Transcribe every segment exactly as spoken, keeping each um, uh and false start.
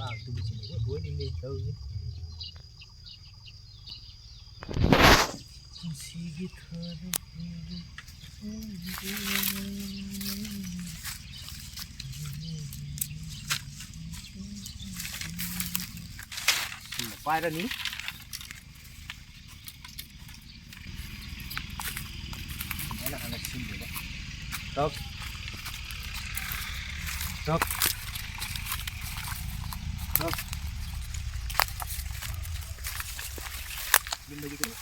ꯂꯥꯛꯇꯕꯁꯤꯅꯦ ꯂꯣꯏꯅ ꯇꯧꯔꯤꯁꯦ꯫ ꯄꯨꯟꯁꯤꯒꯤ ꯊꯕꯛ꯫ ꯁꯤꯃ ꯄꯥꯏꯔꯅꯤ꯫ ꯁꯨꯃꯥꯏꯅ ꯍꯥꯟꯅ ꯁꯤꯟꯗꯣꯏꯕ꯫ ꯇꯛ꯫ ꯇꯛ꯫ ꯇꯛ꯫ ꯌꯨꯝꯗꯒꯤ ꯀꯩꯅꯣ꯫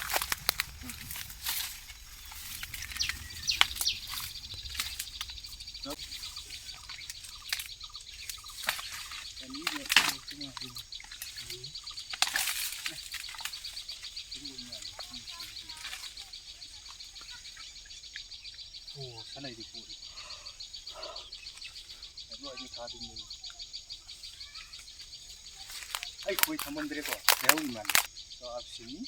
ꯇꯛ꯫ ꯑꯣ, ꯁꯅꯩꯗꯤ ꯄꯨꯔꯤ꯫ ꯑꯗꯨ ꯑꯩꯗꯤ ꯊꯥꯗꯣꯏꯅꯦ꯫ ꯑꯩ ꯈꯣꯏ ꯊꯝꯃꯝꯗ꯭ꯔꯦꯀꯣ, ꯂꯩꯍꯧꯔꯤ ꯃꯥꯜꯂꯦ꯫ ꯆꯥꯕꯁꯤꯅꯤ꯫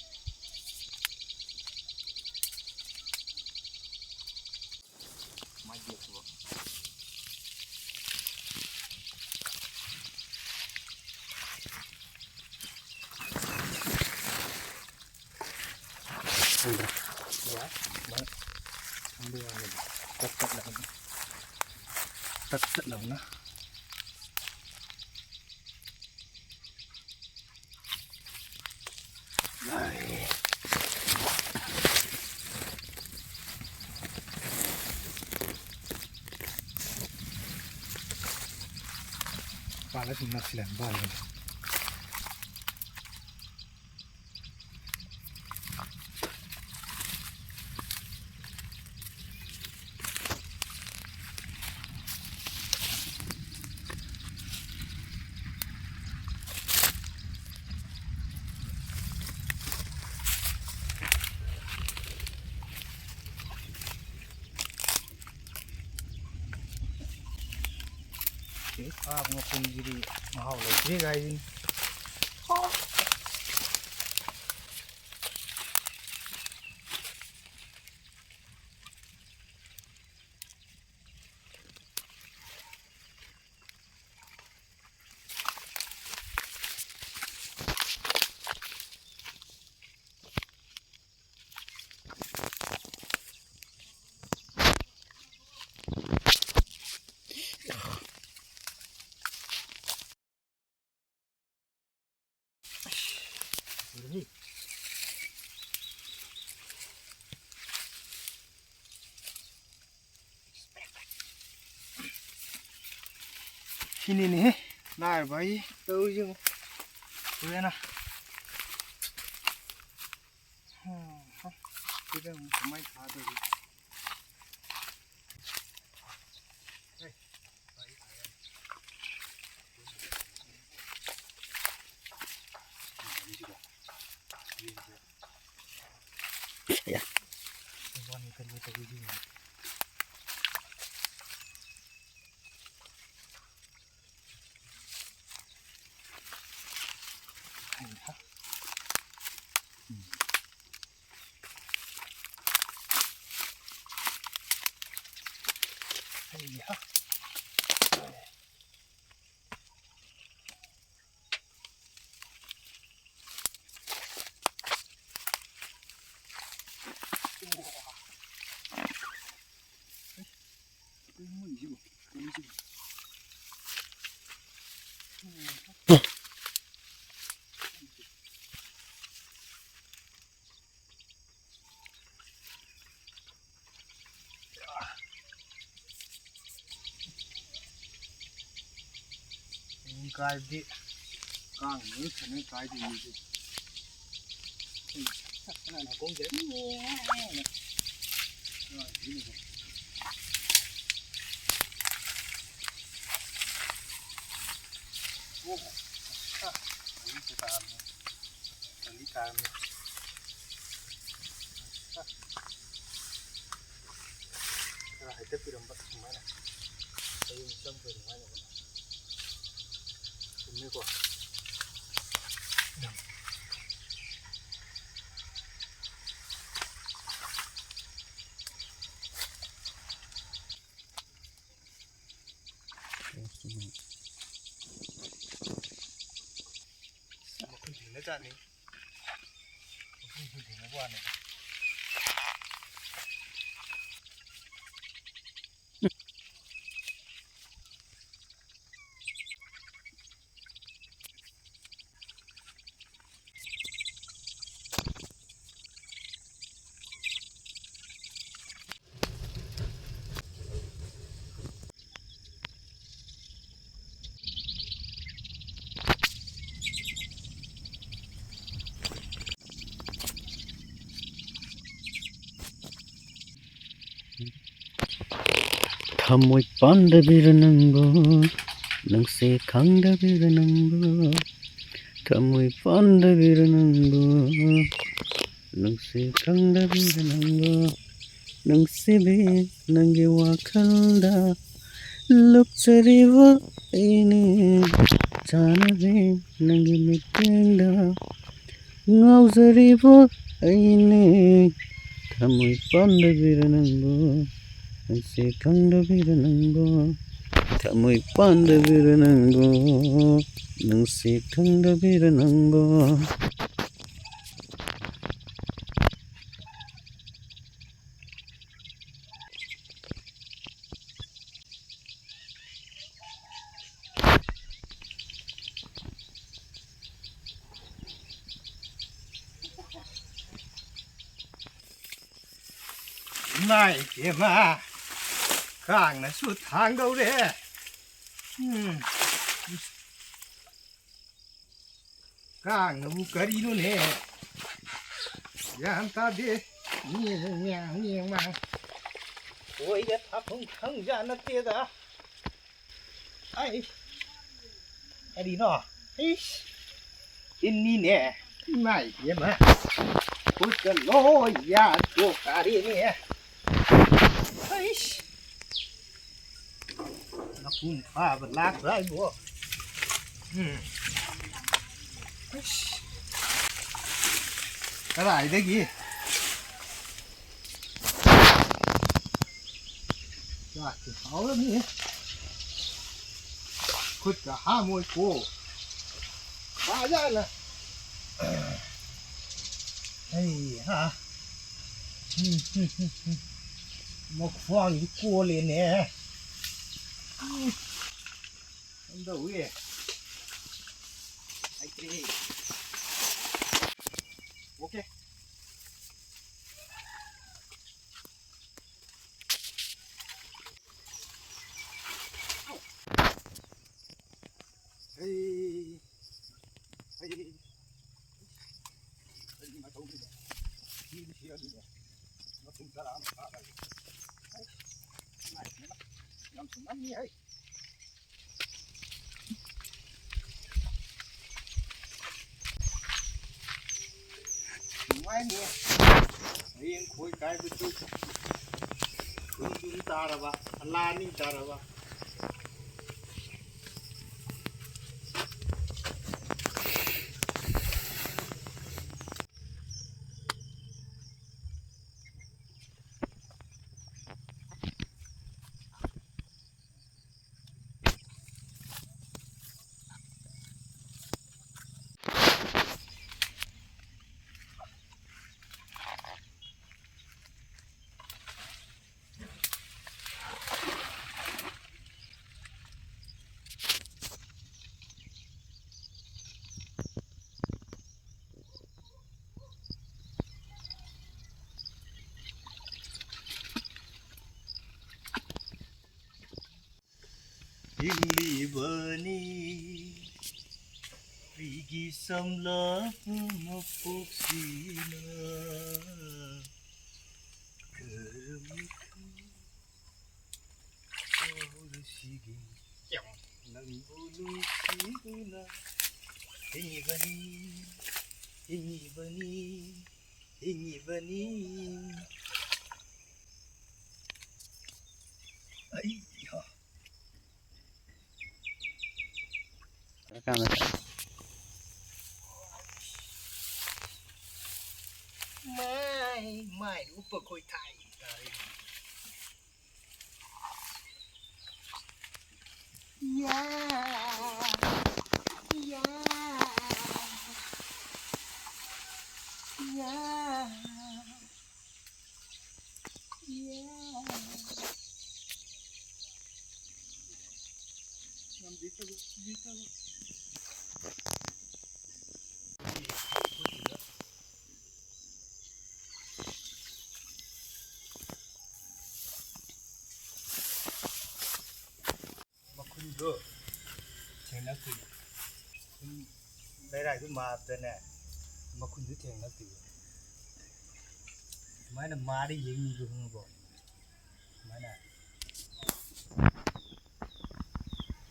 ꯃꯥꯏ ꯕꯦꯒꯇꯨꯕꯨ꯫ ꯈꯪꯕ꯭ꯔꯥ? ꯌꯥꯏ꯫ ꯃꯥ ꯊꯝꯕ ꯌꯥꯒꯅꯤ꯫ ꯇꯠ ꯇꯠꯂꯕꯅꯤ꯫ ꯇꯠ ꯇꯠꯂꯕꯅ꯫ ꯄꯥꯜꯂ ꯁꯨꯝ ꯅꯛꯁꯤꯜꯂꯛꯑꯦ ꯄꯥꯜꯂꯦ꯫ ꯐꯥꯕ ꯃꯄꯨꯟꯁꯤꯗꯤ ꯃꯍꯥꯎ ꯂꯩꯇ꯭ꯔꯦ ꯀꯥꯏꯁꯤꯅꯤ꯫ ꯁꯤꯅꯤꯅꯦꯍꯦ ꯅꯥꯏꯔꯕ ꯑꯩ ꯇꯧꯔꯤꯁꯦ ꯌꯦꯡꯉꯣ꯫ ꯍꯣꯔꯦꯟꯅ꯫ ꯍꯝ, ꯍꯝ꯫ ꯁꯤꯗ ꯑꯃꯨꯛ ꯀꯃꯥꯏꯅ ꯊꯥꯗꯣꯏꯅꯣ? ꯀꯥꯏꯕꯗꯤ ꯀꯥꯡ ꯂꯣꯏ ꯐꯅ ꯀꯥꯏꯗꯣꯏꯅꯤꯁꯦ꯫ ꯈꯔ ꯍꯥꯏꯊꯕꯤꯔꯝꯕ ꯑꯗꯨꯃꯥꯏꯅ ꯑꯌꯨꯛ ꯆꯪꯕ ꯑꯗꯨꯃꯥꯏꯅ ꯆꯨꯝꯃꯦꯀꯣ꯫ ꯃꯈꯨꯟ ꯊꯦꯡꯅꯖꯥꯠꯅꯤ꯫ ꯃꯈꯨꯟ ꯊꯦꯡꯅꯕ ꯋꯥꯅꯤ꯫ ꯊꯃꯣꯏ ꯄꯥꯟꯗꯕꯤꯔ ꯅꯪꯕꯨ, ꯅꯪꯁꯦ ꯈꯪꯗꯕꯤꯔ ꯅꯪꯕꯨ, ꯊꯃꯣꯏ ꯄꯥꯟꯗꯕꯤꯔ ꯅꯪꯕꯨ, ꯅꯪꯁꯦ ꯈꯪꯗꯕꯤꯔ ꯅꯪꯕꯨ, ꯅꯨꯡꯁꯤꯕꯤ ꯅꯪꯒꯤ ꯋꯥꯈꯜꯗ ꯂꯨꯞꯆꯔꯤꯕ ꯑꯩꯅꯦ, ꯆꯥꯅꯕꯤ ꯅꯪꯒꯤ ꯃꯤꯠꯌꯦꯡꯗ ꯉꯥꯎꯖꯔꯤꯕ ꯑꯩꯅꯦ, ꯊꯃꯣꯏ ꯄꯥꯟꯗꯕꯤꯔ ꯅꯪꯕꯨ, ꯅꯨꯡꯁꯤ ꯈꯪꯗꯕꯤꯔ ꯅꯪꯕꯨ, ꯊꯃꯣꯏ ꯄꯥꯟꯗꯕꯤꯔ ꯅꯪꯕꯨ, ꯅꯨꯡꯁꯤ ꯈꯪꯗꯕꯤꯔ ꯅꯪꯕꯨ꯫ ꯏꯃꯥꯏ ꯏꯃꯥ, ꯀꯥꯡꯅꯁꯨ ꯊꯥꯡꯗꯧꯔꯦ꯫ ꯎꯝ꯫ ꯀꯥꯡꯅꯕꯨ ꯀꯔꯤꯅꯣꯅꯦ? ꯒ꯭ꯌꯥꯟ ꯇꯥꯗꯦ꯫ ꯃꯤ ꯑꯃꯨꯛ ꯃꯌꯥꯝ, ꯃꯤ ꯑꯃꯨꯛ ꯃꯌꯥꯝ꯫ ꯑꯣꯏꯗ ꯊꯥꯐꯝ ꯈꯪꯖꯥ ꯅꯠꯇꯦꯗ꯫ ꯑꯩ ꯀꯔꯤꯅꯣ? ꯏꯁ! ꯏꯟꯅꯤꯅꯦ꯫ ꯏꯃꯥꯏ ꯏꯕꯦꯝꯃ꯫ ꯈꯨꯠꯀ ꯂꯣꯏ ꯌꯥ ꯇꯣꯛ ꯇꯥꯔꯦꯅꯦ꯫ ꯑꯩꯁ! ꯃꯄꯨꯡ ꯐꯥꯕ ꯂꯥꯛꯄ꯭ꯔꯥ ꯑꯩꯕꯣ? ꯎꯝ꯫ ꯑꯁ! ꯀꯗꯥꯏꯗꯒꯤ? ꯆꯥꯛꯇꯤ ꯍꯥꯎꯔꯅꯤ꯫ ꯈꯨꯠꯀ ꯍꯥꯝꯃꯣꯏꯀꯣ꯫ ꯐꯖꯅ꯫ ꯍꯩ ꯍꯥ꯫ ꯃꯈ꯭ꯋꯥꯡꯁꯤ ꯀꯣꯜꯂꯦꯅꯦ꯫ ꯎꯝ꯫ ꯀꯝꯗꯧꯏ? ꯍꯩꯇ꯭ꯔꯦ꯫ ꯑꯣꯀꯦ꯫ ꯑꯩ, ꯑꯩ, ꯑꯩ ꯃꯇꯧꯗꯨꯗ ꯁꯤꯕꯨ ꯁꯤꯔꯝꯃꯤꯗ꯫ ꯃꯄꯨꯡ ꯇꯔꯥ ꯑꯃ ꯐꯥꯔꯒ꯫ ꯑꯩ, ꯏꯃꯥꯏ ꯄꯦꯝꯃ꯫ ꯍꯌꯦꯡ ꯈꯣꯏ ꯀꯥꯏꯕꯁꯨ ꯈꯨꯟꯗꯨꯝ ꯇꯥꯔꯕ, ꯂꯥꯅꯤ ꯇꯥꯔꯕ꯫ ꯍꯤꯡꯂꯤꯕꯅꯤ ꯄꯤꯒꯤ ꯁꯝꯂꯞꯄ ꯃꯄꯣꯛꯁꯤꯅ꯫ ꯀꯔꯝꯅ ꯇꯧꯔꯁꯤꯒꯦ ꯅꯪꯕꯨ ꯅꯨꯡꯁꯤꯗꯨꯅ? ꯍꯤꯡꯉꯤꯕꯅꯤ, ꯍꯤꯡꯉꯤꯕꯅꯤ, ꯍꯤꯡꯉꯤꯕꯅꯤ꯫ ꯑꯩ ꯍꯥ꯫ ꯃꯥꯏ ꯃꯥꯏ ꯎꯞꯄ ꯈꯣꯏ ꯊꯥꯏ ꯇꯥꯔꯦ꯫ ꯌꯥ ꯌꯥ ꯌꯥ꯫ ꯃꯈꯨꯟꯗꯣ ꯊꯦꯡꯅꯔꯛꯇꯣꯏꯅꯤ꯫ ꯁꯨꯝ ꯂꯩꯔꯥꯏꯗꯣ ꯃꯥꯞꯇꯅꯦ, ꯃꯈꯨꯟꯗꯣ ꯊꯦꯡꯅꯔꯛꯇꯣꯏꯕ꯫ ꯁꯨꯃꯥꯏꯅ ꯃꯥꯔ ꯌꯦꯡꯉꯤꯗꯣ ꯈꯪꯉꯕꯣ? ꯁꯨꯃꯥꯏꯅ꯫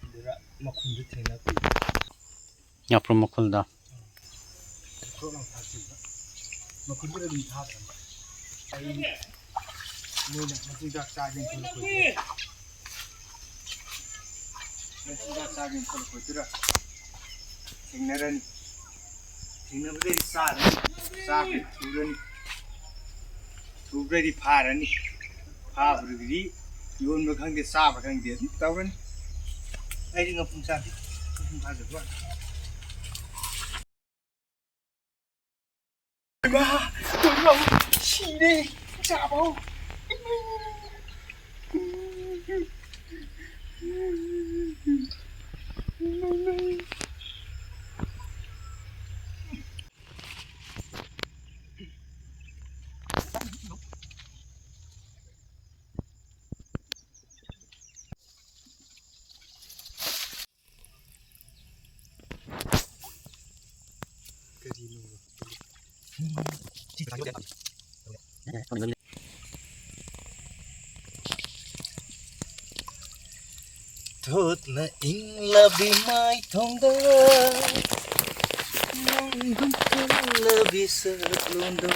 ꯑꯗꯨꯗ ꯃꯈꯨꯟꯗꯣ ꯊꯦꯡꯅꯔꯛꯇꯣꯏꯕ꯫ ꯉꯥꯄ꯭ꯔꯨꯝ ꯃꯈꯨꯜꯗꯣ꯫ ꯎꯝ꯫ ꯊꯣꯛꯂꯥꯎ ꯊꯥꯛꯇꯣꯏꯕ꯫ ꯃꯈꯨꯟꯗꯨꯗ ꯑꯗꯨꯝ ꯊꯥꯗ꯭ꯔꯕ꯫ ꯑꯩ ꯃꯣꯏꯅ ꯃꯆꯤꯟꯖꯥꯛ ꯆꯥꯒꯦꯅ ꯊꯣꯛꯂꯛꯄꯗꯨꯗ, ꯃꯆꯤꯟꯖꯥꯛ ꯆꯥꯒꯦꯅ ꯊꯣꯛꯂꯛꯄꯗꯨꯗ ꯊꯦꯡꯅꯔꯅꯤ꯫ ꯊꯦꯡꯅꯕꯗꯩꯗꯤ ꯆꯥꯔꯅꯤ꯫ ꯆꯥꯕꯗꯤ ꯊꯨꯔꯅꯤ꯫ ꯊꯨꯕꯗꯩꯗꯤ ꯐꯥꯔꯅꯤ꯫ ꯐꯥꯕꯗꯒꯤꯗꯤ ꯌꯣꯟꯕ ꯈꯪꯗꯦ, ꯆꯥꯕ ꯈꯪꯗꯦ, ꯑꯗꯨꯝ ꯇꯧꯔꯅꯤ꯫ ꯑꯩꯗꯤ ꯉꯥꯄꯨꯝ ꯆꯥꯗꯦ꯫ ꯉꯥꯄꯨꯝ ꯐꯥꯖꯕ ꯋꯥꯅꯤ꯫ ꯏꯃꯥ! ꯇꯣꯏꯔꯣ! ꯁꯤꯔꯦ! ꯆꯥꯕ ꯍꯧ! ꯊꯣꯠꯅ ꯏꯪꯂꯕꯤ ꯃꯥꯏꯊꯣꯡꯗ, ꯅꯪꯒꯨꯝ ꯀꯜꯂꯕꯤ ꯁꯛꯂꯣꯟꯗꯣ,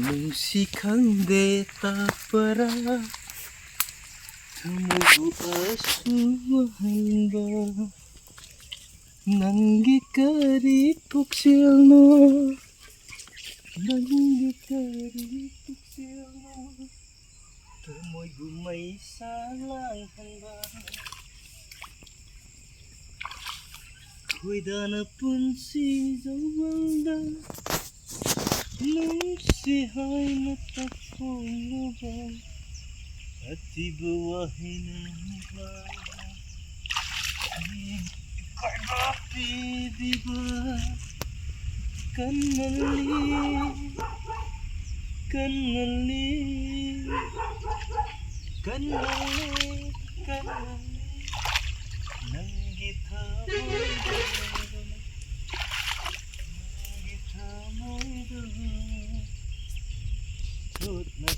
ꯅꯨꯡꯁꯤ ꯈꯪꯗꯦ ꯇꯥꯛꯄꯔꯥ? ꯊꯃꯣꯏꯕꯨ ꯑꯁꯨ ꯋꯥꯍꯟꯕ ꯅꯪꯒꯤ ꯀꯔꯤ ꯄꯨꯛꯆꯦꯜꯅꯣ? ꯅꯪꯒꯤ ꯀꯔꯤ ꯄꯨꯛꯆꯦꯜꯅꯣ? ꯊꯃꯣꯏꯕꯨ ꯃꯩꯁꯥ ꯂꯥꯡꯍꯟꯕ ꯈꯣꯏꯗꯥꯅ ꯄꯨꯟꯁꯤ ꯌꯧꯕꯗ ꯅꯨꯡꯁꯤ ꯍꯥꯏꯅ ꯇꯛꯐꯣꯡꯂꯕ ꯑꯊꯤꯕ ꯋꯥꯍꯩꯅ ꯄꯤꯕꯤꯕ ꯀꯟꯃꯜꯂꯤ, ꯀꯟꯃꯜꯂꯤ, ꯀꯟꯃꯜꯂꯤ, ꯀꯟꯃꯜꯂꯤ꯫ ꯅꯪꯒꯤ ꯊꯃꯣꯏꯗ, ꯅꯪꯒꯤ ꯊꯃꯣꯏꯗ ꯆꯣꯠꯅ